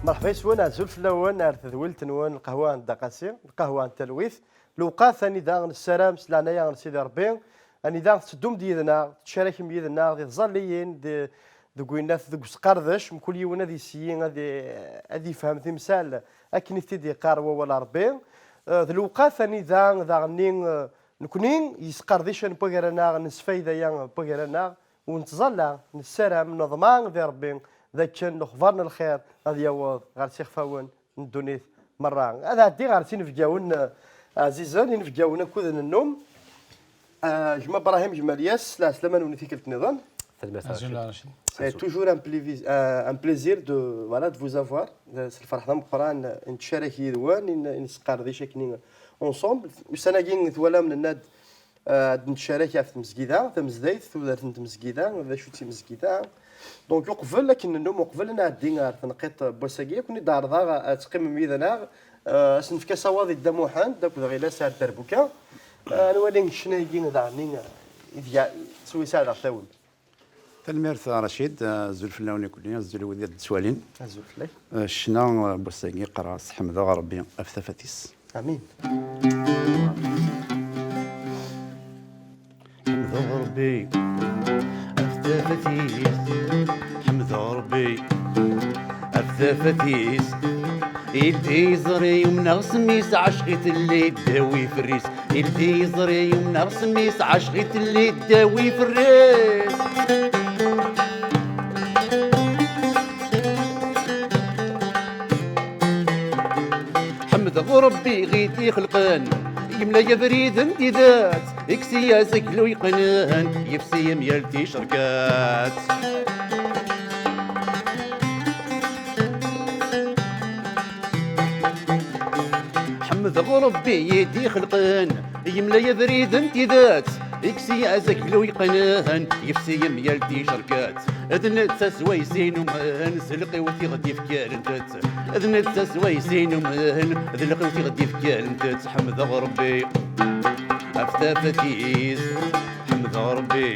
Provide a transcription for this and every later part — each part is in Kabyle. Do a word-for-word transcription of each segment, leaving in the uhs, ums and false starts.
Merḥba yes-wen, azul fell-awen, ar tedwilt-nwen, lqahwa n Dda Qasi, lqahwa n talwit. Lewqat anida nessaram s leɛnaya n Sidi Ṛebbi, anida tetteddum-d yid-neɣ, tettcarakem yid-neɣ di tẓalliyin, di, deg winnat, deg usqerdec, mkul yiwen ad yesyi, ad i-, ad yefhem timsal akken i t-id-yeqqar wawal n Ṛebbi. Eh, d lewqat anida daɣenni, eh, nekni yesqerdicen n wagar-aneɣ, nesfayda-ya n wagar-aneɣ, ur nettẓalla, nessaram, neḍma di Ṛebbi d akken lexbar n lxir ad yaweḍ ɣer s ixfawen n ddunit merra. Ad ɛeddiɣ ɣer s inebgawen, eh, ɛzizen, inebgawen akked nennum. Eh, gma Brahim, gma Lyas, lɛeslama-nwen i tikkelt nniḍen. Tanemmirt a Azul Racid. A Racid. C'est toujours un plaisir, euh, un plaisir de, voilà, de vous avoir. Eh, s lferḥ d ameqqran, eh, nettcarak yid-wen, in, nesqerdic akkenni ensemble. Ussan-agi twalam nenna-d, eh, ad nettcarak ɣef tmezgida, tamezdayt, tudert n tmezgida, d acu d timezgida. Donc, uqbel akken nennum, uqbel ad nɛeddi ɣer tenqiḍt n wass-agi, ad ken-id-ɛerḍeɣ ad teqqimem yid-neɣ, eh, ad s-nefk asawaḍ i Dda Muḥend akked Ɣilas ar dderbuka. Eh, ad nwali ccna-agi daɣen, eh, ideg s wis ad aɣ-tawim. Tanemmirt a Racid, eh, azul fell-awen ikelli, azul i wid i d-ttwalin. Azul fell-ak. Eh, ccna, eh, n wass-agi qqareɣ-as ḥemdeɣ Ṛebbi ɣef tafat-is. Amin. Ḥemdeɣ Ṛebbi ɣef tafat-is, ḥemdeɣ Ṛebbi ɣef tafat-is. Ildi iẓri umneɣ s mmi-s, ɛecq-it lli ddaw iferr-is. Ildi iẓri umneɣ s mmi-s, ɛecq-it lli ddaw iferr-is. Ḥemdeɣ Ṛebbi i d-ixelqen, yemla abrid n tidet, ikkes-iyi azeglu yeqqnen, yefsi-yi mgal ticerkat. Ḥemdeɣ Ṛebbi i d-ixelqen, yemla abrid n tidet, ikkes-iyi azeglu yeqqnen, yefsi-yi mgal ticerkat. D netta swayes i numen, s lqewt i ɣ-d-ifkaren tidet. D netta swayes i numen, d lqewt i ɣ-d-ifkaren tidet. Ḥemdeɣ Ṛebbi ɣef tafat-is, ḥemdeɣ Ṛebbi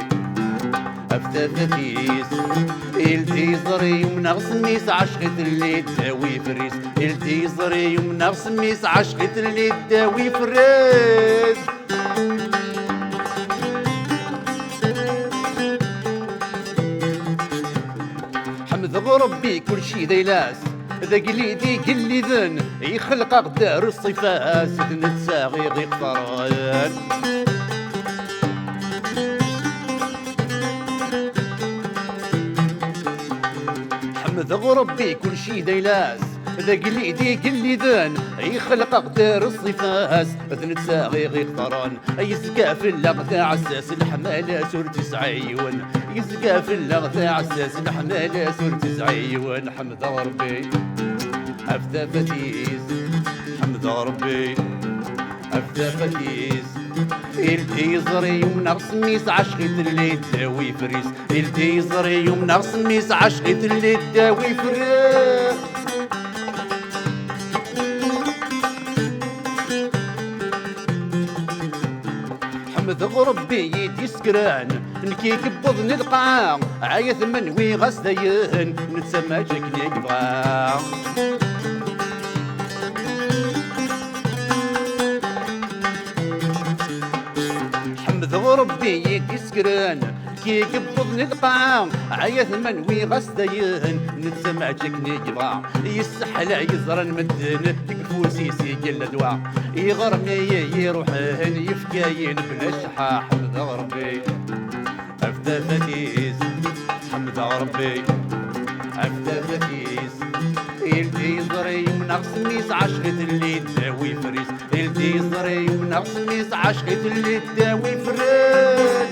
ɣef tafat-is. Ildi iẓri umneɣ s mmi-s, ɛecq-it lli ddaw iferr-is. Ildi iẓri umneɣ s mmi-s, ɛecq-it lli ddaw iferr-is. Ḥemdeɣ Ṛebbi kulci d ayla-s, d agellid igelliden, ixleq-aɣ-d ar ṣṣifa-s, d netta i ɣ-iqtaren. Ḥemdeɣ Ṛebbi kulci d ayla-s, d agellid igelliden, ixleq-aɣ-d ar ṣṣifa-s, d netta i ɣ-iqtaren. Yezga fell-aɣ d aɛessas, leḥmala-s ur tesɛi yiwen. Yezga fell-aɣ d aɛessas, leḥmala-s ur tesɛi yiwen. Ḥemdeɣ Ṛebbi ɣef tafat-is, ḥemdeɣ Ṛebbi ɣef tafat-is. Ildi iẓri umneɣ s mmi-s, ɛecq-it lli ddaw iferr-is. Ildi iẓri umneɣ s mmi-s, ɛecq-it lli ddaw iferr-is. Ḥemdeɣ Ṛebbi i d-isekren, nekk i yewwḍen i lqaɛa, ɛayat ma nwiɣ-as dayen, netta mačči akken i yebɣa. Ḥemdeɣ Ṛebbi i d-isekren, nekk i yewwḍen i lqaɛa, ɛayat ma nwiɣ-as dayen, netta mačči akken i yebɣa. Yesseḥla yeẓran medden, deg ufus-is i yella ddwa. Iɣrem-iyi iruḥen, yefka-yi-n bla cceḥḥa. Ḥemdeɣ Ṛebbi ɣef tafat-is, ḥemdeɣ Ṛebbi ɣef tafat-is. Ildi iẓri umneɣ s mmi-s, ɛecq-it lli ddaw iferr-is. Ildi iẓri umneɣ s mmi-s, ɛecq-it lli ddaw iferr-is.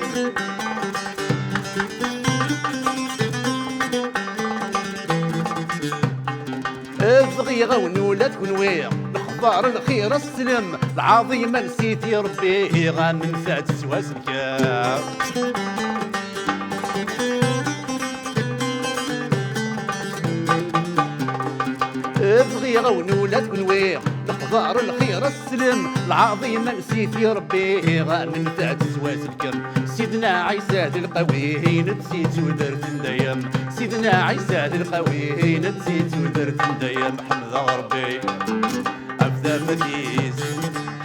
Bɣiɣ-awen ula d kenwi lexbar n lxir ad teslem, lɛaḍima n Sidi Ṛebbi ɣa menfɛet s waselkem. Bɣiɣ-awen ula d kenwi Ḍer lxir, sslem, lɛaḍima n Sidi Ṛebbi, nnfeɛ-d s wazelkem. Sidna Ɛisa d lqawi, inetti tudert n dayem. Sidna Ɛisa d lqawi, inetti tudert n dayem. Ḥemdeɣ Ṛebbi ɣef tafat-is,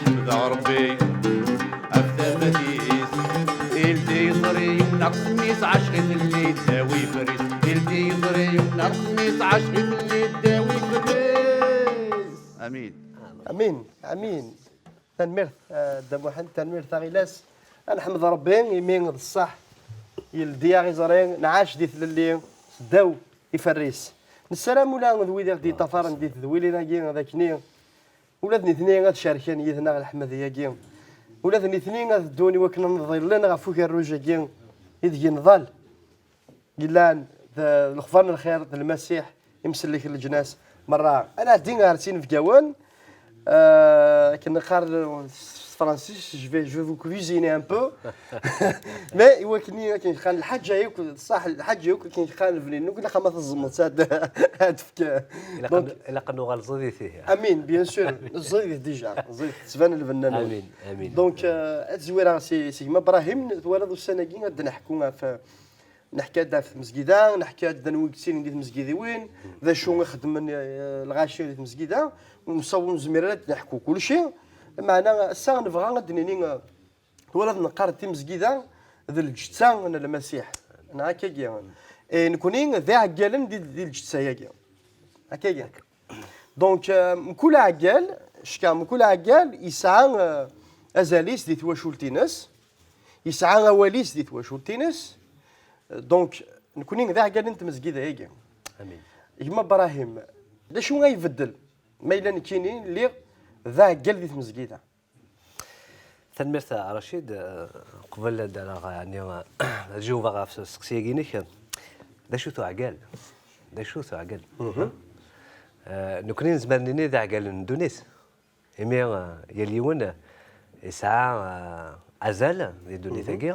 ḥemdeɣ Ṛebbi ɣef tafat-is. Ildi iẓri-w neɣ s mmi-s, ɛacq-it lli ddaw ifris. Ildi iẓri-w neɣ s mmi-s, ɛacq-it lli ddaw ifris. Amin. Amin. Amin. Tanemmirt, eh, Dda Muḥend, tanemmirt a Ɣilas. Ad neḥmed Ṛebbi, imi d ṣṣeḥ yeldi-aɣ iẓri, nɛac di tlelli, seddaw iferr-is. Nessaram ula d wid i ɣ-d-yeṭṭafaren di tedwilin-agi, d akni, ula d nitni ad cerken yid-neɣ leḥmadi-agi. Ula d nitni ad ddun i wakken ad nḍillen ɣef ugerruj-agi ideg nḍal. Yellan d lexbar n lxir d Lmasiḥ, imsellek n leǧnas merra. Ad nɛeddi ar sin inebgawen, euh, akken neqqar s tefransist, je vais, je vais vous cuisiner un peu. Mais i wakken i akken kan lḥaǧa yakk, ṣaḥ lḥaǧa yakk akken kan bnin, nekk ilaq ma teẓmeḍ ad, ad tefk. Ilaq Donc, n-, ilaq ad nuɣal ẓidit ihi. Amin, bien sûr, ẓidit déjà, ẓidit, tettban lbenna-nwen. Amin, amin. Donc, euh, ad zwireɣ si, si gma Brahim, twalaḍ ussan-agi ad d-neḥku ɣef, neḥka-d ɣef tmezgida, neḥka-d anwa i yettilin di tmezgidiwin, d acu i xeddmen, eh, lɣaci di tmezgida, ur nessaweḍ nezmir ara ad d-neḥku kulci. Meɛna ass-a nebɣa ad d-nini, eh, twalaḍ neqqar-d timezgida d lǧetta n Lmasiḥ, neɣ akkagi. Eh, nekni d iɛeggalen di, di lǧetta-agi. Akkagi. Donc, euh, mkul aɛeggal, cka mkul aɛeggal yesɛa, euh, azal-is di twacult-ines, yesɛa awal-is di twacult-ines. Donc, nekni d iɛeggalen n tmezgida-agi. Amin. Gma Brahim, d acu ay ibeddel ma yella nekkini lliɣ d aɛeggal di tmezgida? Tanemmirt a Racid. Eh, qbel ad d-rreɣ, yeɛni, ad jawbeɣ ɣef usteqsi-agi-inek, d acu-t uɛeggal? D acu-t uɛeggal? Eh, nekkni nezmer ad nini d iɛeggalen n ddunit. Imi, eh, yal yiwen, eh, yesɛa, eh, azal di ddunit-agi.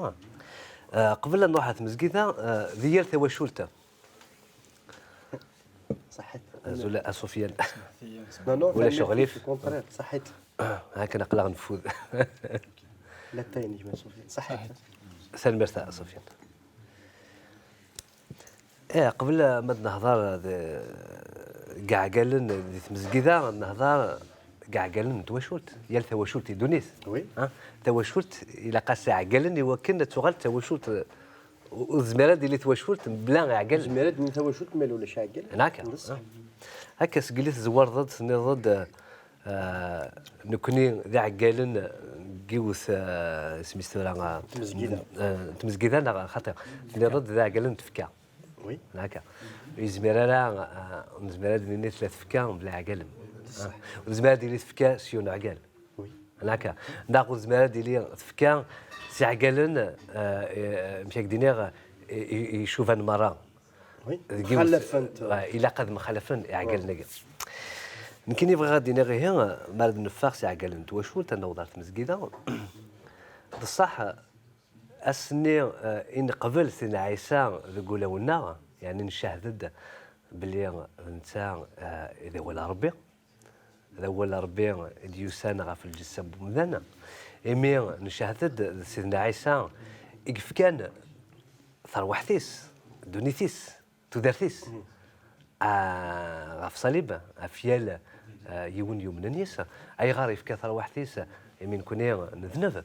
Eh, qbel ad nruḥ ɣer tmezgida, eh, di yal tawacult. Ṣaḥit. Azul a Sufyan. Non, non, ulac aɣilif. Au contraire, ṣaḥit. Akken aql-aɣ neffud. Latay n gma Sufyan. Ṣaḥit. Tanemmirt a Sufyan. Eh, qbel ma d-nehḍer d, deg iɛeggalen di tmezgida, ad nehḍer deg iɛeggalen n twacult. Yal tawacult i ddunit. Oui. Ha? Tawacult ilaq-as iɛeggalen i wakken ad tuɣal d tawacult. Ur tezmir ad d-tili twacult mebla iɛeggalen. Tezmir ad d-tili twacult ma ulac iɛeggalen. Akka. Akka, seg yelli tzewreḍ-d, tenniḍ-d, eh, nekkni d iɛeggalen n yiwet, eh, isem-is tura, eh, tmezgida. Eh, tmezgida neɣ xaṭi. Tenniḍ-d d iɛeggalen n tfekka. Oui. Akka. Yezmir ara, eh, nezmir ad nini tella tfekka mebla iɛeggalen. Ah, ur tezmir ad d-tili tfekka s yiwen uɛeggal. Oui. Akka. Neɣ ur tezmir ad d-tili tfekka s iɛeggalen, eh, eh, amek ad d-iniɣ, eh, eh, icuban merra. Oui. Deg yiwet, mxalafent. Eh, ilaq ad mxalafen iɛeggalen-agi. Nekkini bɣiɣ ad d-iniɣ ihi, mi ara d-neffeɣ s iɛeggalen n twacult, ad naweḍ ar tmezgida. D ṣṣeḥ, ass-nni, eh, i neqbel Sidna Ɛisa deg ulawen-nneɣ, yeɛni ncehhed-d belli d netta, eh, i d awal n Ṛebbi. D awal n Ṛebbi i d-yusan ɣef lǧessa n wemdan. Imi ncehhed-d d Sidna Ɛisa i yefkan terwiḥt-is, ddunit-is, tudert-is, ah, ɣef ṣṣalib, ɣef yal, ah, yiwen yumnen yis. Ayɣer yefka terwiḥt-is? Imi nekkni nedneb.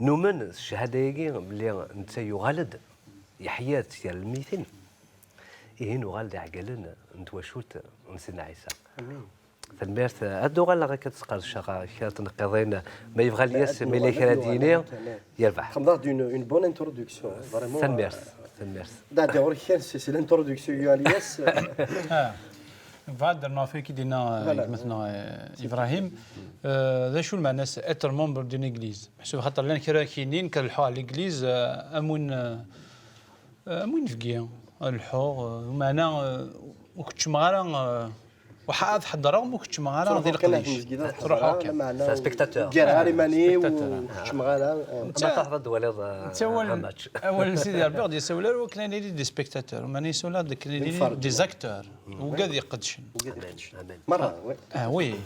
Numen s cchada-agi belli netta yuɣal-d, yeḥya-d si gar lmeytin. Ihi nuɣal d iɛeggalen n twacult n Sidna Ɛisa. Amin. Tanemmirt. Ad d-uɣaleɣ akka ad sqerdceɣ kra n tneqqiḍin. Ma yebɣa Lyas, ma yella kra ad d-yini, yerbeḥ. Txedmeḍ-aɣ-d une, une bonne introduction, vraiment. Tanemmirt. Tanemmirt. Da, da, ɣur-k kan, c'est, c'est l'introduction, Lyas. Ah. Bɣiɣ ad d-rnuɣ ɣef wayen i d-yenna, euh, gma-tneɣ, euh, Ibrahim. Euh, d acu lmeɛna-s être membre d'une église? Meḥsub xaṭer llan kra k-yinin, kker lḥu ɣer l'église, euh, am win, euh, Euh, am win bgi, ad lḥuɣ, euh, meɛna, euh, ur keččmeɣ ara, euh, ur ḥ-, ad ḥeḍreɣ, ma ur keččmeɣ ara di leqdic. Ad truḥeḍ kan. C'est un spectateur. Ur ggareɣ ara iman-iw, ur keččmeɣ ara, euh. Ma truḥeḍ ad twaliḍ, euh, un match. Awal n Sidi Ṛebbi ur ɣ-d-yessawel ara wakken ad nili des spectateurs, meɛna yessawel-aɣ-d akken ad nili des acteurs. Wigad iqeddcen. Wigad iqeddcen. Amen. Merra, oui. Ah, oui.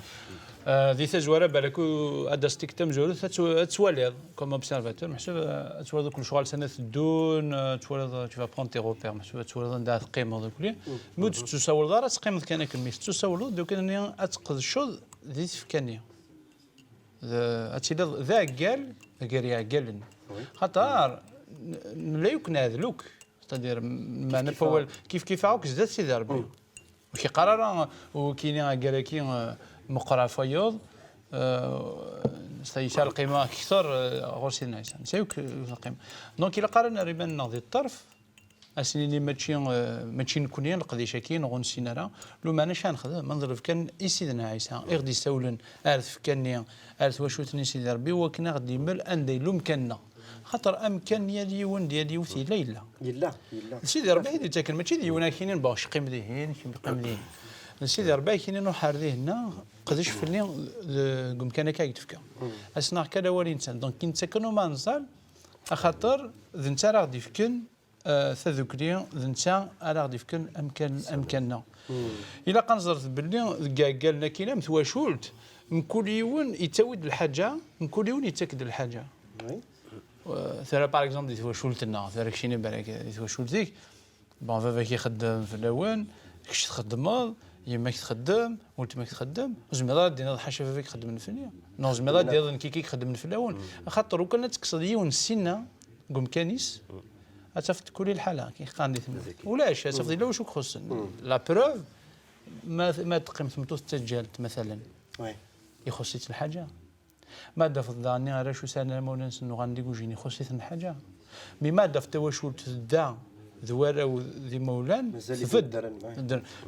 Euh, di tazwara, balak u-, ad d-as-tik tamezwarut, ad tw-, ad twaliḍ, comme observateur, meḥsub, euh, ad twaliḍ akk lecɣal sani teddun, euh, ad twaliḍ, euh, tu vas prendre tes repères, meḥsub ad twaliḍ anda ad teqqimeḍ akk. Mi ur tettusawleḍ ara, ad teqqimeḍ kan akken, mi tettusawleḍ, d akken-nni ad tqedceḍ di tfekka-nni. D-, ad tiliḍ d aɛeggal gar yiɛeggalen. Xaṭer, n-, nella yakk neɛdel akk. C'est-à-dire, meɛna n wawal, kif kif akk zdat Sidi Ṛebbi. Ur k-iqqar ara, ur k-ini agar-agi, eh, meqqer ɣef wayeḍ, eh, s-, yesɛa lqima kter, eh, ɣur Sidna Ɛisa. Nesɛa yakk lqima. Donc, ilaq ara nerr iman-nneɣ di ṭṭerf, ad s-nini mačči, eh, mačči nekkni, leqdic-agi, neɣ ur nessin ara. Lumeɛna acu ara nexdem? Ad neḍleb kan i Sidna Ɛisa, i ɣ-d-issawlen ar tfekka-nni, ar twacult-nni n Sidi Ṛebbi, wakken ad ɣ-d-yemmel anda yella umkan-nneɣ. Xaṭer amkan n yal yiwen d yal yiwet yella, yella. Yella, yella. D Sidi Ṛebbi i d-yettaken, mačči d yiwen akinin, bon, kemm qqim dihin, kemm qqim dihin. D Sidi Ṛebbi akinin, ruḥ ar dihin-a, qdec fell-i deg umkan akka i d-tefka. Ad s-naɣ kan awal i netta. Donc, i netta kan uma nẓal, axaṭer d netta ara ɣ-d-ifken, eh, tadukli, d netta ara ɣ-d-ifken amkan, amkan-nneɣ. Ilaq ad neẓret belli deg iɛeggalen akkin am twacult, mkul yiwen yettawi-d lḥaǧa, mkul yiwen yettak-d lḥaǧa. Oui. Eh, tura, par exemple, di twacult-nneɣ, tura keččini balak di twacult-ik, bon, baba-k ixeddem fell-awen, kečč txeddmeḍ, yemma-k txeddem, weltma-k txeddem, ur zmireḍ ara d-tiniḍ ḥaca baba-k xeddmen fell-i. Non, ur zmireḍ ara d-tiniḍ nekk i ixeddmen fell-awen. Axaṭer, lukan ad tekkseḍ yiwen ssinna deg umkan-is, ad tafeḍ kul lḥala, kif qqaren di tmurt. Ulac, ad tafeḍ yella wacu i k-ixuṣṣen. La preuve, ma, ma teqqim tmeṭṭut d taǧǧalt, matalen, ixuṣṣ-itt lḥaǧa. Ma d-tafeḍ daɣen arrac usaren imawlan-nsen uɣalen d igujilen, ixuṣṣ-iten lḥaǧa. Mi ma d-tafeḍ tawacult tedda d warraw d imawlan, tbedd.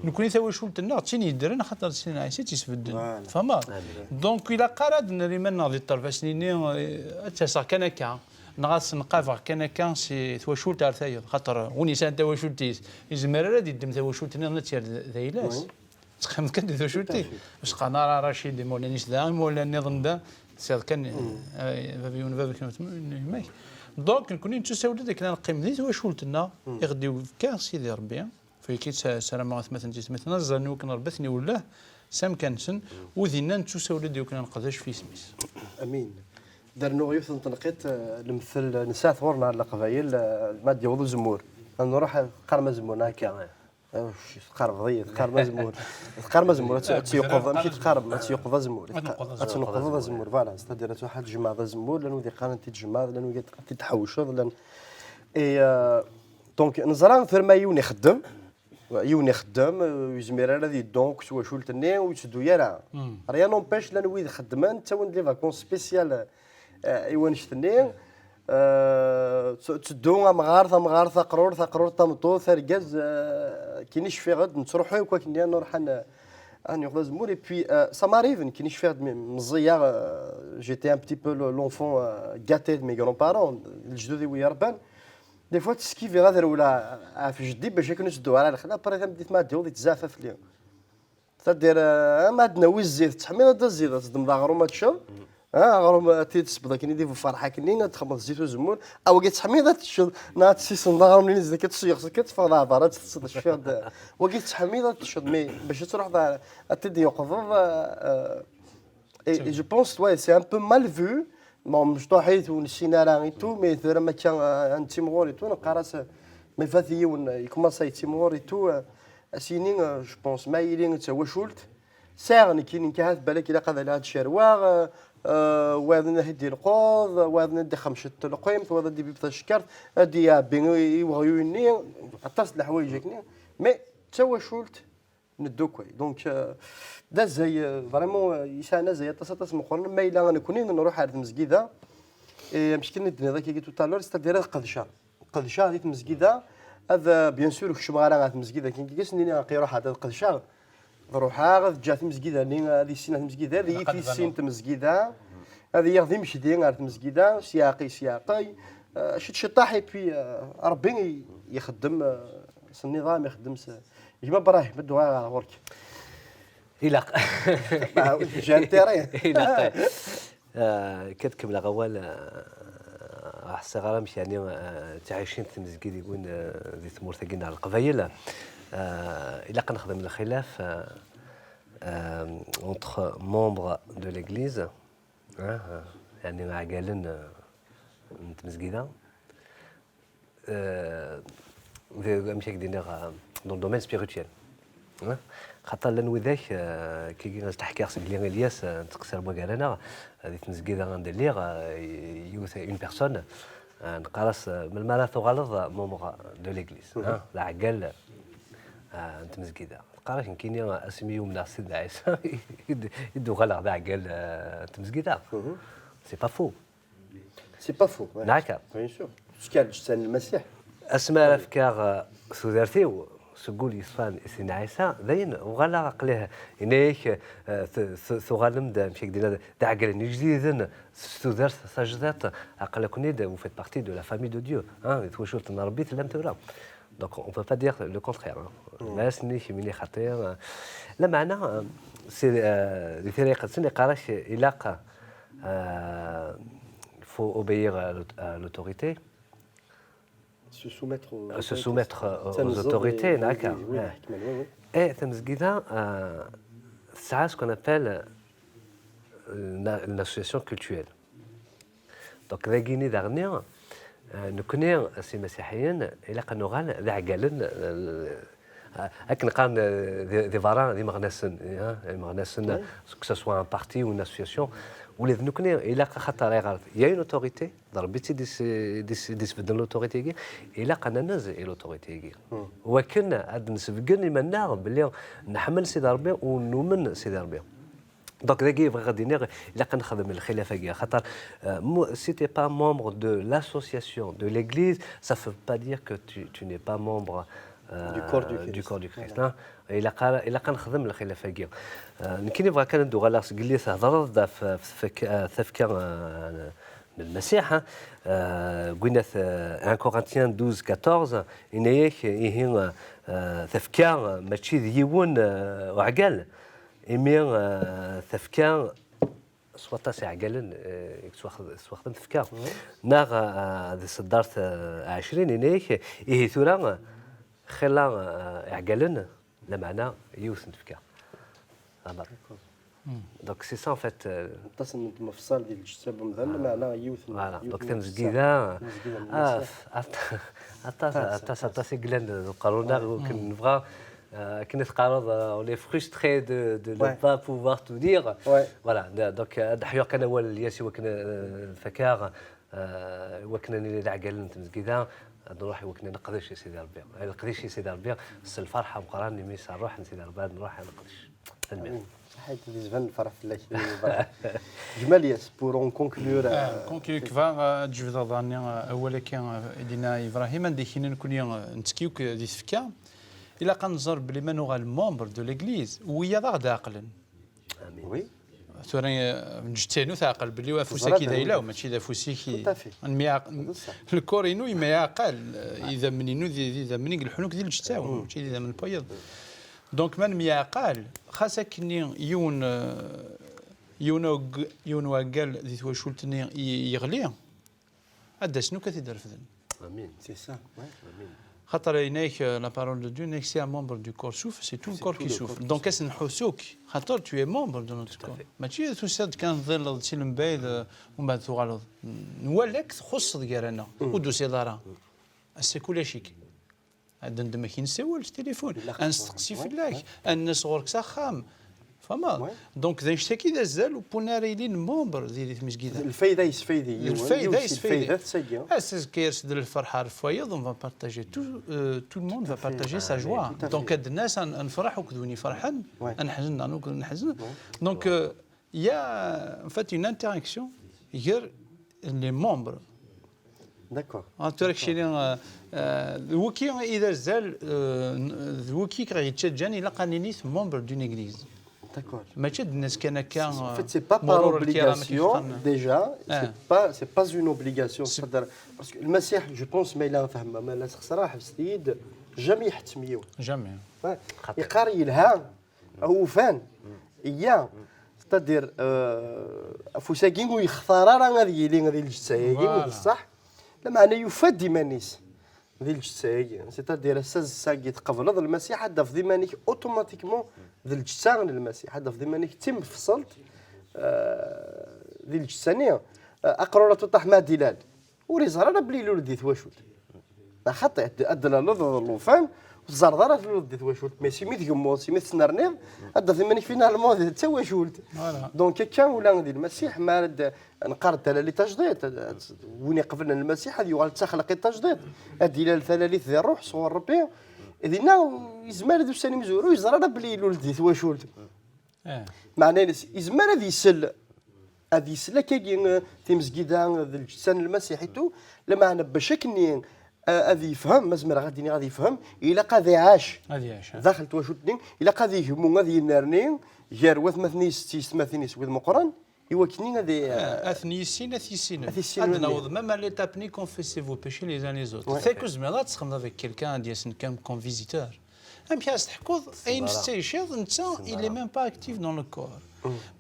Nekkni tawacult-nneɣ d tin yeddren, axaṭer d tin Ɛisa i tt-isbedden. Tfehmeḍ? Donc, ilaq ara ad nerr iman-nneɣ di ṭṭerf, ad s-nini, eh, ad ttaseɣ kan akka, neɣ ad s-nqabeɣ kan akka si twacult ar tayeḍ. Xaṭer win yesɛan tawacult-is, izmer ara ad iddem tawacult-nniḍen ad tt-yerr d, d ayla-s. Teqqimeḍ kan di twacult-ik. Ur s-qqaren ara Racid, imawlan-is da, imawlan-nniḍen da, tesɛiḍ kan, eh, baba yiwen, baba-k, yemma-k. Donc, nekkni nettusawel-d akken ad neqqim di twacult-nneɣ, i ɣ-d-yefka Sidi Ṛebbi. Fayaki ssarameɣ atmaten d tiyessetmatin ad ẓren i wakken Ṛebbi ad ten-iwelleh s amkan-nsen, u dinna nettusawel-d i wakken ad neqdec f yisem-is. Amin. Ad d-rnuɣ yiwet n tenqiḍt, eh, lemtel nesɛa-t ɣur-neɣ Leqbayel, eh, ma d-yaweḍ uzemmur. Ad nruḥ, eh, teqqarem azemmur-nni akka. Teqqareḍ-iyi, teqqarem azemmur. Teqqarem azemmur, ad tt-, ad tt-yuqeḍ, amek i teqqarem? Ad tt-yuqeḍ azemmur. Ad tt-neqḍeḍ azemmur, voilà. C'est-à-dire, ad tṛuḥ ad tjemɛeḍ azemmur, llan wid yeqqaren ad t-id-tjemɛeḍ, llan wid ad t-id-tḥewceḍ, llan. Et, euh, donc, neẓra tura ma yiwen ixeddem, yiwen ixeddem, euh, ur yezmir ara ad yeddu akk s twacult-nni, ur yetteddu ara. Rien n'empêche, llan wid xeddmen, ttawin-d les vacances spéciales, euh, i wannect-nni. Euh, tt-, tteddu amɣar, tamɣart, taqrurt, taqrurt, tameṭṭut, argaz, euh, kini cfiɣ-d, nettruḥu akk akken nruḥ ad n-, ad nuɣeḍ azemmur. Et puis, euh, ça m'arrive, nekkini cfiɣ-d me-, meẓẓiyeɣ, euh, j'étais un petit peu le-, l'enfant, euh, gâté de mes grands-parents, lejdud-iw i yi-rebban. Des fois, tteskiviɣ ad rewleɣ ɣef jeddi bac akken ur ttedduɣ ara lexla, après tameddit ma d-yaweḍ yettzaɛef fell-i. C'est-à-dire, euh, ma ad d-nawi zzit, tettḥemmiḍ ad d-zzit, ad teddmeḍ aɣrum ad teččeḍ. Ah, aɣrum, ad t-id-tesbeḍ akken i d bu ferḥ akkenni, ad txemmeḍ zzit uzemmur. Awagi tettḥemmiḍ ad teččeḍ, neɣ ad tessisenḍ aɣrum-nni zdat ad tesseɣseḍ, ad teffɣeḍ ɣer berra, ad teṭṭseḍ cfiɣ-d. Wagi tettḥemmiḍ ad teččeḍ, mais bac ad truḥeḍ ar-, ad t-id-yuqeḍeḍ, euh, et, et je pense, ouais, c'est un peu mal vu. Bon, mecṭuḥit ur nessin ara et tout, mais tura makka, euh, ad nettimɣur et tout, neqqar-as, euh, ma ifat yiwen, euh, yekmaṣ ad yettimɣur et tout, euh, ad s-yini, euh, je pense, ma yili d tawacult, sɛiɣ nekkini, nekk ahat balak ilaq ad aliɣ ad cerweɣ, euh, euh, wayeḍ ad d-ilqeḍ, wayeḍ ad d-ixmec telqimt, wayeḍ ad d-ibib tacekkart, ad d-iɛebbi i, i weɣyul-nni, aṭas n leḥwayeǧ akkenni, mais d tawacult, neddukel. Donc, euh, d azay, euh, vraiment, euh, yesɛan azay aṭas, aṭas meqqren. Ma yella nekkni nruḥ ar tmezgida, et amek kan i d-tenniḍ akka tout à l'heure, c'est-à-dire ad qedceɣ. Qedceɣ di tmezgida, ad, euh, bien sûr, ur kecmeɣ ara ɣer tmezgida, kan kikis nini aqi ruḥeɣ ad qedceɣ. Ad ruḥeɣ, ad ǧǧeɣ tmezgida-nni, ad issineɣ tmezgida, ad iyi-tissin tmezgida, ad iliɣ d imekdi ɣer tmezgida, s yiɛeqqi, s yiɛeqqi. Euh, ciṭ ciṭaḥ, et puis, euh, Ṛebbi i-, ixeddem, euh, s nniḍam, ixeddem s, Gma Brahim, ad d-uɣaleɣ ɣer ɣur-k. Ilaq. J'ai intérêt. Ilaq. Euh, kan ad kemmleɣ awal, euh, ur ḥṣiɣ ara amek, yeɛni, euh, ttɛicin tmezgidiwin, euh, di tmurt-agi n Leqbayel. Euh, ilaq ad nexdem lxilaf, euh, euh, entre membres de l'église, hein, euh, يعني عقالن, euh, n tmezgida, euh, d- amek ak d-iniɣ, euh, dans le domaine spirituel, hein. Xaṭer llan widak, euh, kigi ad ḥkiɣ seg li Ilyas, euh, nettqessir wagar-aneɣ, euh, di tmezgida anda lliɣ, euh, yiwet, une personne, euh, neqqar-as, euh, melmi ara tuɣaleḍ membre de l'église, hein, d aɛeggal, euh, n tmezgida. Teqqar-ak nekkini asmi umneɣ Sidna Ɛisa i d-, i d-uɣaleɣ d aɛeggal, euh, n tmezgida. C'est pas faux. C'est pas faux. Ouais. D'accord. Bien sûr. Jusqu'à l'Masiḥ. Asmi ara fkeɣ, euh, tudert-iw seg wul yeṣfan i Sidna Ɛisa, dayen uɣaleɣ aql-i, yenna-yak, euh, t- t- tuɣalem-d, amek ak d-nniɣ, d aɛeggalen ijdiden s tudert tajdiṭ, aql-aken-id, vous faites partie de la famille de Dieu, hein, di twacult n Rebbi tellam tura. Donc on peut pas dire le contraire, hein. Ma ass-nni kemmini xaṭi, euh, lameɛna, euh, c'est, euh, di tira iqedsen iqqar-ak ilaq, euh, faut obéir à l'aut- à l'autorité. Se soumettre aux Se soumettre aux, aux autorités, d'accord. Oui, oui, oui. Et tamezgida, euh, tesɛa ce qu'on appelle, euh, une, une association cultuelle. Donc dagini daɣenni, euh, nekkni s imasiḥiyen ilaq ad nuɣal d aɛeggalen, euh, akken qqaren, euh, di, di berra d imeɣnasen, hein, imeɣnasen, que ce soit un parti ou une association, ula d nekkni ilaq axaṭer ayɣer il y a une autorité, d Rebbi i d-is- i d-is- i d-isbedden l'autorité-agi, ilaq ad nanez i l'autorité-agi. Wakken ad d-nesbeggen iman-nneɣ belli nḥemmel Sidi Rebbi u numen Sidi Rebbi. Donc dagi bɣiɣ ad d-iniɣ, ilaq ad nexdem lxilaf-agi, axaṭer, euh, mo- si t'es pas membre de l'association, de l'église, ça veut pas dire que tu, tu n'es pas membre, euh, Du corps du Christ. Du corps du Christ, hein. Ilaq ara- ilaq ad nexdem lxilaf-agi. Euh, nekkini bɣiɣ kan ad d-uɣaleɣ seg yelli thedreḍ-d ɣef, ɣef tfek- euh, tafekka, euh, n Lmasiḥ, hein. Euh, gwinat, euh, un Corinthiens douze quatorze, yenna-yak ihi, euh, euh, tafekka, euh, mačči d yiwen, euh, uɛeggal, imi, euh, tafekka s waṭas iɛeggalen, euh, i yettwax- tettwaxdem tefekka. Neɣ, euh, di tseddart, euh, ɛecrin, yenna-yak ihi tura, euh, xilla, euh, iɛeggalen, lameɛna yiwet n tefekka. Amer. Donc c'est ça en fait, euh, Aṭas n tmefṣal di lǧetta n umdan, lameɛna yiwet n Voilà, yiwet donc n tamezgida, Tamezgida n ah, Lmasiḥ. at- aṭas, aṭas, aṭas i yellan d uqerru-nneɣ, ur ken-nebɣa, euh, akken i teqqareḍ, euh, on est frustré de, de ne Ouais. Pas pouvoir tout dire. Ouais. Voilà, da- donc, euh, ad ḥyuɣ kan awal n Ilyas i wakken, euh, fakeɣ, euh, i wakken ad nili d aɛeggalen n tmezgida, ad nruḥ i wakken ad neqdec i Sidi Rebbi. Ad neqdec i Sidi Rebbi s lferḥ ameqqran, imi s ṛṛuḥ n Sidi Rebbi ad nruḥ ad neqdec. Tanemmirt. Saḥit, d izban lferḥ fell-ak. Ǧmal Ilyas, pour en conclure. Ah, conclure kva, ah, ad jebdeɣ daɣen, ah, awal-agi, ah, i d-yenna Ibrahim, anda i k-yenna nekkni, ah, nettekki akk di tfekka. Ilaq ad nẓer belli ma nuɣal membre de l'église, wiyaḍ ad aɣ-d-ɛeqlen. Oui. Tura, eh, lǧetta-inu teɛqel belli afus-agi d ayla-w, mačči d afus-ik. Tout à fait. Nemyeɛq- Lkor-inu yemyeɛqal, eh, idammen-inu d d idammen i ileḥḥun akk di lǧetta-w, mačči d idammen n wayeḍ. Donc ma nemyeɛqal, xas akkenni yiwen, eh, yiwen ug- yiwen uɛeggal di twacult-nni i- yeɣli, ad d-asen akk ad t-id-refden. Amin. C'est ça. Ouais. Xaṭer yenna-k, euh, la parole de Dieu, yenna-k, si un membre du corps souffre, c'est tout le corps qui souffre. Donc ad s-nḥuss akk, xaṭer tu es membre de notre corps. Mačči tusiḍ-d kan tḍilleḍ si lmbayed, euh, umbeɛd tuɣaleḍ. Nwala-k txuṣṣeḍ gar-aneɣ, ur d-tusiḍ ara. Ass-a ulac-ik. Ad d-nendem ad k-nessawel s tilifun, ad nesteqsi fell-ak, ad n-nas ɣur-k s axxam. Tfehmeḍ? Donc d annect-agi d azal n win ara yilin membre di di tmezgida. Lfayda yesfaydi yiwen, Lfayda yiwet si yesfaydi. Lfaydat-agi. Ass azekka yers-d lferḥ ɣer wayeḍ, on va partager tout, euh, tout le monde va partager sa joie. Tout à fait. Donc ad d-nas ad nefreḥ akked win iferḥen, Ouais. ad neḥzen daɣen akked win iḥeznen. Donc euh, il y a en fait une interaction ger les membres. D'accord. Ah, tura keččini, euh, euh, d wiki i d azal, euh, n- d wiki i ɣ-yettaǧǧan ilaq ad nini membre d'une église. D'accord. Mačči ad d-nas kan akka. En fait, c'est pas par obligation, déjà, c'est pas, c'est pas une obligation. C'est-à-dire, parce que Lmasiḥ, je pense, ma yella fehmeɣ, ma yella ḥebset-iyi-d, jamais iḥettem yiwen. Jamais. Ouais. Yeqqar yelha, awufan, iyya. C'est-à-dire, euh, afus-agi ur yextar ara ad yili di lǧetta-agi, Voilà. Ṣṣeḥ. Lameɛna yufa-d iman-is. di lǧetta-agi, c'est-à-dire ass-a, ass-agi tqebleḍ Lmasiḥ, ad d-tafeḍ iman-ik automatiquement d lǧetta n Lmasiḥ, ad d-tafeḍ iman-ik d timfeṣṣelt, euh, di lǧetta-nni. Euh, aqrur-a tuṭaḥ ma ad d-ilal, ur iẓer ara belli ilul di twacult. Axaṭi, ad d-, ad d-tlaleḍ d llufan, ur teẓẓareḍ ara tluleḍ di twacult, mais simi tgemmuḍ, simi tettnerniḍ, ad d-tafeḍ iman-ik finalement d tawacult. Voilà. Donc, akka ula di Lmasiḥ, ma ara d-, neqqar-d talali tajdiṭ, win iqeblen Lmasiḥ ad yuɣal d taxlaqit tajdiṭ, ad d-ilal talalit di ṛṛuḥ sɣur Ṛebbi. Dinna, yezmer ad ussan imezwura, ur yeẓri ara belli ilul di twacult. Eh. Meɛna-ines, yezmer ad isel, ad isel akkagi, eh, timezgida, eh, d lǧetta n Lmasiḥ et tout, lameɛna bac akkenni, eh, ad yefhem, ma zemreɣ ad d-iniɣ ad yefhem, ilaq ad iɛac. Ad iɛac, eh. Daxel twacult-nni, ilaq ad yegmu, ad yennerni gar watmaten-is d tiyessetmatin-is wid meqqren, i wakken ad i-, eh, ad ten-yissin, ad t-yissin. Ad t-yissin. Ad naweḍ même à l'étape-nni, confessez vos péchés les uns les autres. Ouais. Tagi ur tezmireḍ ad txedmeḍ avec quelqu'un ad d-yasen comme, comme visiteur. Amek ara s-teḥkuḍ ayen tettɛiciḍ, netta, il est même pas actif dans le corps.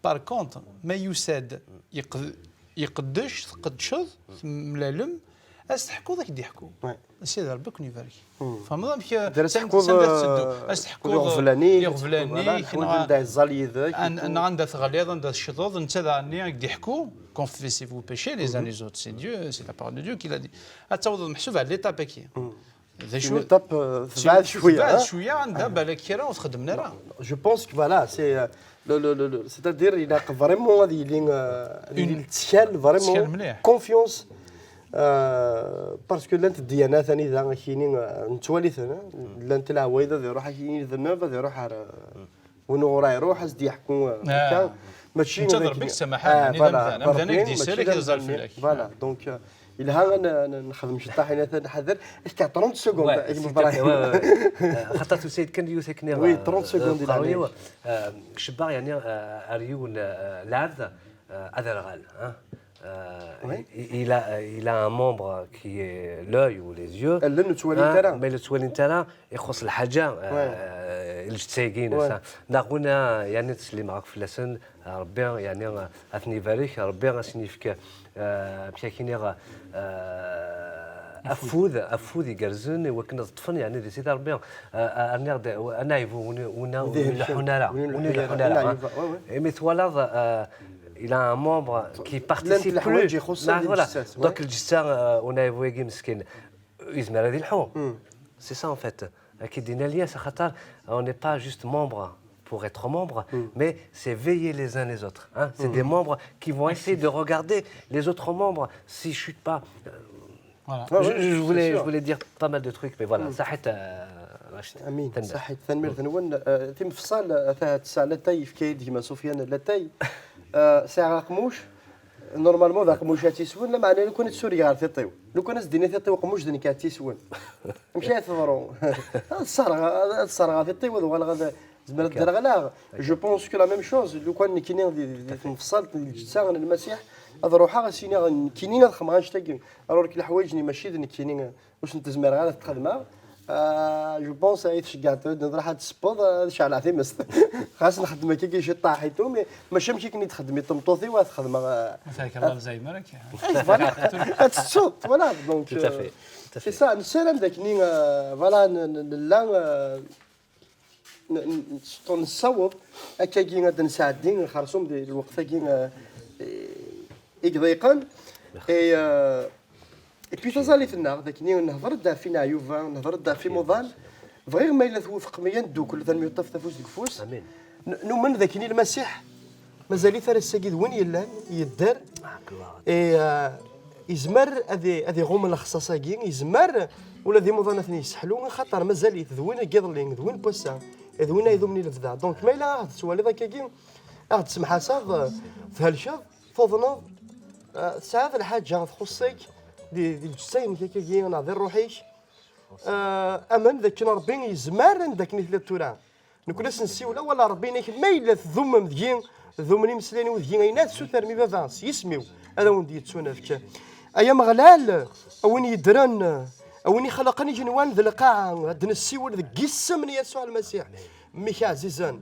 Par contre, ma yusa-d, yeqd-, yeqdec, tqeddceḍ, temlalem, ad s-teḥkuḍ, ad k-d-yeḥku. Ouais. Sidi Ṛebbi ad ken-ibarek. Tfehmeḍ amek, d ara s-teḥkuḍ, sanda tetteddu? Eh, ad s-teḥkuḍ iɣeblan-ik, iɣeblan-ik, voilà, neɣ anda yeẓẓal yid-k, an-, neɣ anda teɣliḍ, anda tecḍeḍ, netta daɣen ad k-d-yeḥku. Confessez vos péchés les uns les autres. C'est Dieu, c'est la parole de Dieu qui l'a dit. Ad tawḍeḍ meḥsub à l'étape-agi. D acu? Une étape, euh, tebɛed cwiya, tebɛed cwiya, anda balak kra ur txeddmen ara. Je pense que voilà, c'est, euh, le, le, le, le, c'est-à-dire, ilaq vraiment ad yili, euh, ad yili lettkal, vraiment, lettkal mliḥ, confiance, euh, parce que llant ddyanat anida akini, euh, nettwali-ten, hein, llant leɛwayed ad iruḥ akini ddnub, ad iruḥ ar, euh, Win ur iruḥ, ad s-d-yeḥku, eh, akka. Mačči netta d Rebbi-k, samaḥ, ah, voilà, amdan, amdan ad k-d-isarek, ad iẓer fell-ak. Voilà, donc, eh, yelha ad n-, n-, nexdem ciṭṭaḥ, ad nḥader, ad k-ɛeṭṭ trente secondes, ouais, a gma Ibrahim. Ouais, ouais, ouais. Eh, xaṭer tusa-d kan yiwet akken. Oui, eh, trente secondes, eh, yeɛni. Eh, cebbaɣ, yeɛni, eh, ar yiwen, eh, lɛebd, eh, aderɣal, hein. Euh, il, il a, il a un membre qui est l'œil ou les yeux. Allen ur ttwalint ara. Mais ur ttwalint ara, ixuṣ lḥaǧa, euh, lǧetta-agi-ines, ouais, hein. Neɣ wina, yeɛni, ttsellimeɣ akk fell-asen, Rebbi, yeɛni, ad ten-ibarek, Rebbi ad sen-yefk, euh, amek ara k-iniɣ, euh, afud, afud igerrzen, i wakken ad ṭṭfen, yeɛni, di Sidi Rebbi. Euh, rniɣ-d, ad neɛyeb win, wina ur ileḥḥun ara, win ur ileḥḥun ara, hein. Imi twalaḍ, euh, il a un membre qui participe plus. Voilà. Donc, lǧetta, euh, unayevu-agi meskin, yezmer ad yelḥu. C'est ça, en fait. Ad k-id-ini Lyas, axaṭer, on n'est pas juste membre pour être membre, mais c'est veiller les uns les autres, hein. C'est des membres qui vont essayer de regarder les autres membres s'ils chutent pas. Euh, Voilà. Ouais, je, ouais, je voulais, je voulais dire pas mal de trucs, mais voilà, صحيت, euh, Rachid. Amin. Tanemmirt. Ṣaḥit, tanemmirt-nwen. Euh, timefṣal, euh, ta-, tesɛa latay, yefka-yi-d gma Sufyan latay. Euh, sɛiɣ aqmuc. Normalement, d aqmuc ad t-iswen, lameɛna lukan ad t-surigeɣ ɣer tiṭ-iw. Lukan ad s-d-iniɣ tiṭ-iw aqmuc, d nekk ad t-iswen. Amek ay teḍru? Ad sserɣeɣ, ad sserɣeɣ tiṭ-iw, ad uɣaleɣ ad, zemreɣ ad derɣleɣ. Je pense que la même chose, lukan nekkini di, di, di tmefṣalt n lǧetta n Lmasiḥ, ad ruḥeɣ ad s-iniɣ nekkini ad xedmeɣ annect-agi. Alors que leḥwayeǧ-nni mačči d nekkini, ur sent-zmireɣ ara ad t-xedmeɣ. Ah, je pense ay tceggeɛt ad nruḥ ad tessewweḍ, ad ceɛleɣ timest. Xas nxeddem akka ciṭṭaḥ et tout, mais mačči amek akken i d-txeddem i tmeṭṭut-iw ad t-xedmeɣ, ah, ad tettuḍ, voilà, donc, c'est ça, nessaram d akken, ah, voilà, n-, n-, nella, ah, n-, n-, nessaweḍ akkagi ad d-nesɛeddi xersum di lweqt-agi, eh, i iḍeyqen. Et, eh, et puis taẓallit-nneɣ, d akken nehder-d ɣef Inaɛyuba, nehder-d ɣef imuḍan. Bɣiɣ ma yella twufqem, ad neddukel, ad nemyeṭṭaf afus deg ufus. Amin. N-, numen d akken i Lmasiḥ, mazal-it ar ass-agi d win yellan, yedder. Et, eh, yezmer ad i-, ad iɣum lexṣaṣ-agi, yezmer ula d imuḍan ad ten-yesseḥlu, axaṭer mazal-it d win n yiḍelli, d win n wass-a, d win ay idumen i lebda. Donc, ma yella ad ɣ-d-tettwaliḍ akkagi, ad ɣ-d-tessemḥaseḍ, eh, thelkeḍ, tuḍneḍ, eh, tesɛiḍ lḥaǧa txuṣṣ-ik di, di lǧetta-inek akkagi, neɣ di ṛṛuḥ-ik, eh, amen d akken Ṛebbi yezmer anda akken i telliḍ tura. Nekkni ad s-nsiwel, awal n Ṛebbi-inek, ma yella tdumem deg-i, tdumen imeslayen-iw deg-i, ayen ad tessutrem i Baba s yisem-iw, ad awen-d-yettunefk. Ay Ameɣlal, a win yeddren, a win ixelqen igenwan d lqaɛa, ad d-nessiwel deg yisem n Yasuɛ Lmasiḥ, mmi-k ɛzizen.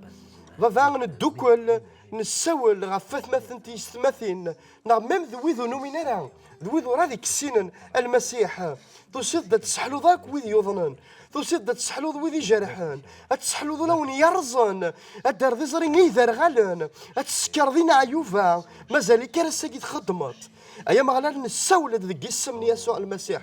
Baba, neddukel, nessawel ɣef watmaten d tyessetmatin, neɣ même d wid ur numin ara, d wid ur ad ikkessinen a Lmasiḥ. Tusiḍ-d ad tesseḥluḍ akk wid yuḍnen, tusiḍ-d ad tesseḥluḍ wid ijerḥen, ad tesseḥluḍ ulawen yerrẓen, ad d-terreḍ iẓri i iderɣalen, ad tessekreḍ ineɛyuba, mazal-ik ar ass-agi txeddmeḍ. Ay Ameɣlal, nessawel-d deg yisem n Yasuɛ Lmasiḥ.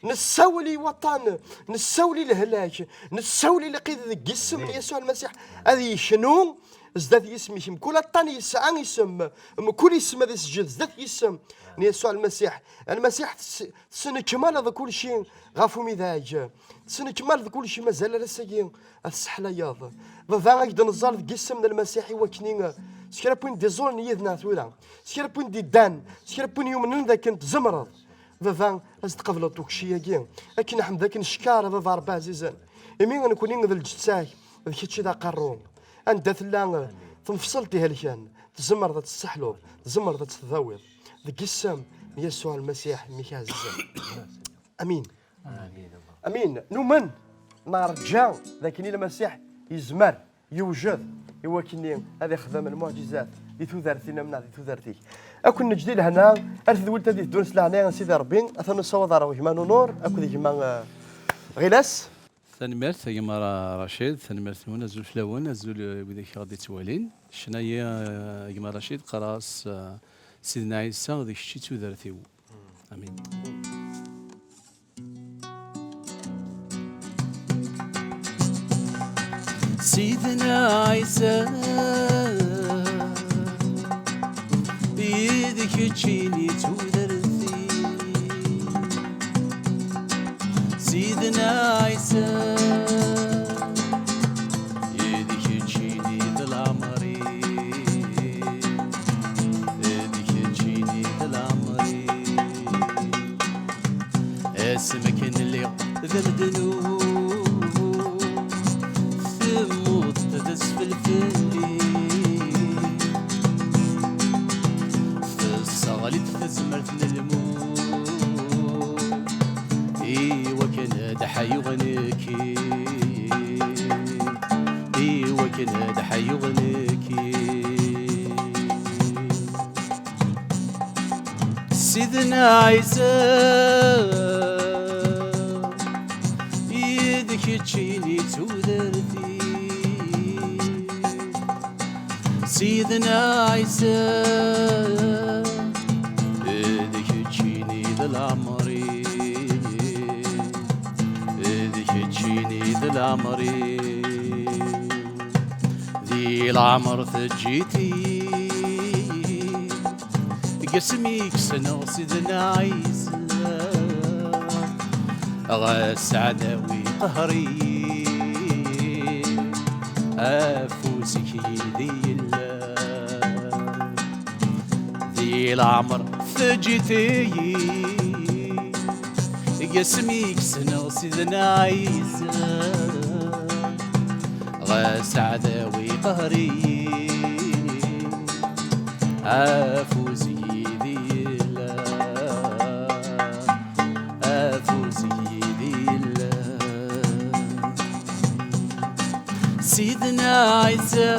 Nessawel i waṭṭan, nessawel i lehlak, nessawel i lqid deg yisem n Yasuɛ Lmasiḥ. Ad yeknu zdat yisem-ik. Mkul aṭṭan yesɛa isem, mkul isem ad iseǧǧed zdat yisem n Yasuɛ Lmasiḥ. A Lmasiḥ, tess-, tesnekmaleḍ kulci ɣef umidag. Tesnekmaleḍ kulci, mazal ar ass-agi ad tesseḥlayeḍ. Baba, ad k-d-neẓẓal deg yisem n Lmasiḥ i wakken i, s kra n win d-iẓulen yid-neɣ tura, s kra n win d-iddan, s kra n win yumnen d akken tzemreḍ. Baba, ad s-tqableḍ tukci-agi. Akken ḥmed, akken cekkaṛ, a Baba Ṛebbi ɛzizen. Imi nekkni d lǧetta-k, d kečč i d aqerru. Anda tella tnefṣelt ihelken, tzemreḍ ad tt-tesseḥluḍ, tzemreḍ ad tt-tdawiḍ. Deg yisem n Yasuɛ Lmasiḥ, mmi-k ɛzizen. Amin. Amin. Numen, nerǧa d akken i Lmasiḥ yezmer, yewjed i wakken ad ixdem lmuɛǧizat di tudert-inem neɣ di tudert-ik. Ad ken-neǧǧ di lehna, ar tedwilt ad iteddun s leɛnaya n Sidi Ṛebbi, atan nessawaḍ ɣer gma Nunur akked gma, eh, Ɣilas. Tanemmirt a gma Ra-, Racid, tanemmirt-nwen, azul fell-awen, azul, eh, widak i ɣ-d-ittwalin. Ccna-yi, eh, a gma Racid, qqareɣ-as, eh, Sidna Ɛisa, d kečč i d tudert-iw. Amin. Sidna Ɛisa, yid-k ččini d tudert-iw. Sidna Ɛisa, yid-k ččini d leɛmer-iw. D keččini d leɛmer-iw. Asmi akken lliɣ d amednub, temmuteḍ d asfel fell-i. Tesseɣliḍ tazmert n lmut, i wakken ad ḥyuɣ nekki, i wakken ad ḥyuɣ nekki. Sidna Ɛisa, yid-k ččini d tudert-iw. Sidna Ɛisa, d keččini d leɛmer-iw, d keččini d leɛmer-iw. Di leɛmer teǧǧiḍ-iyi, deg asmi i k-ssneɣ Sidna Ɛisa, ɣas aɛdaw iqehher-iyi, afus-ik yid-i yella. Di leɛmer teǧǧiḍ-iyi, deg asmi i k-ssneɣ Sidna Ɛisa, ɣas aɛdaw iqehher-iyi, afus-ik yid-i yella, afus-ik yid-i yella. Sidna Ɛisa,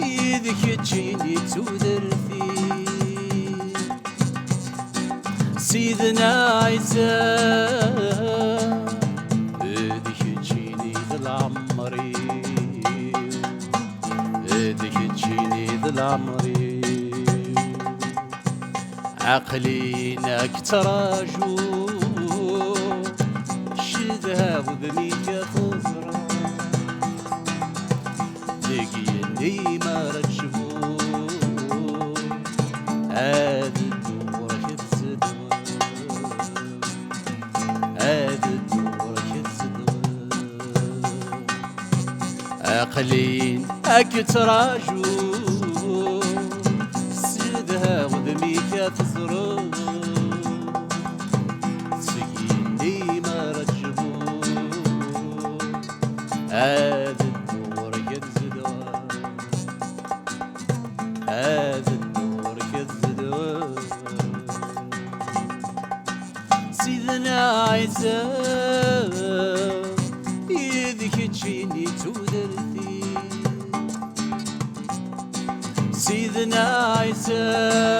yid-k ččini d tudert-iw. Sidna Ɛisa, d keččini d leɛmer-iw, d keččini d leɛmer-iw. Aql-in ad k-ttrajuɣ, cedhaɣ udem-ik ad teẓreḍ. Deg yigenni mi ara tecbuḍ, ad dduɣ ɣur-k ad tzedɣeḍ, ad dduɣ ɣur-k ad tzedɣeḍ. Aql-in ad k-ttrajuɣ, ssedhaɣ udem-ik ad teẓreḍ. Seg yigenni mi ara tecbuḍ, ad dduɣ ɣur-k ad zedɣeɣ, ad dduɣ ɣur-k ad zedɣeɣ. Sidna Ɛisa, yid-k ččini d tudert-iw. Yetter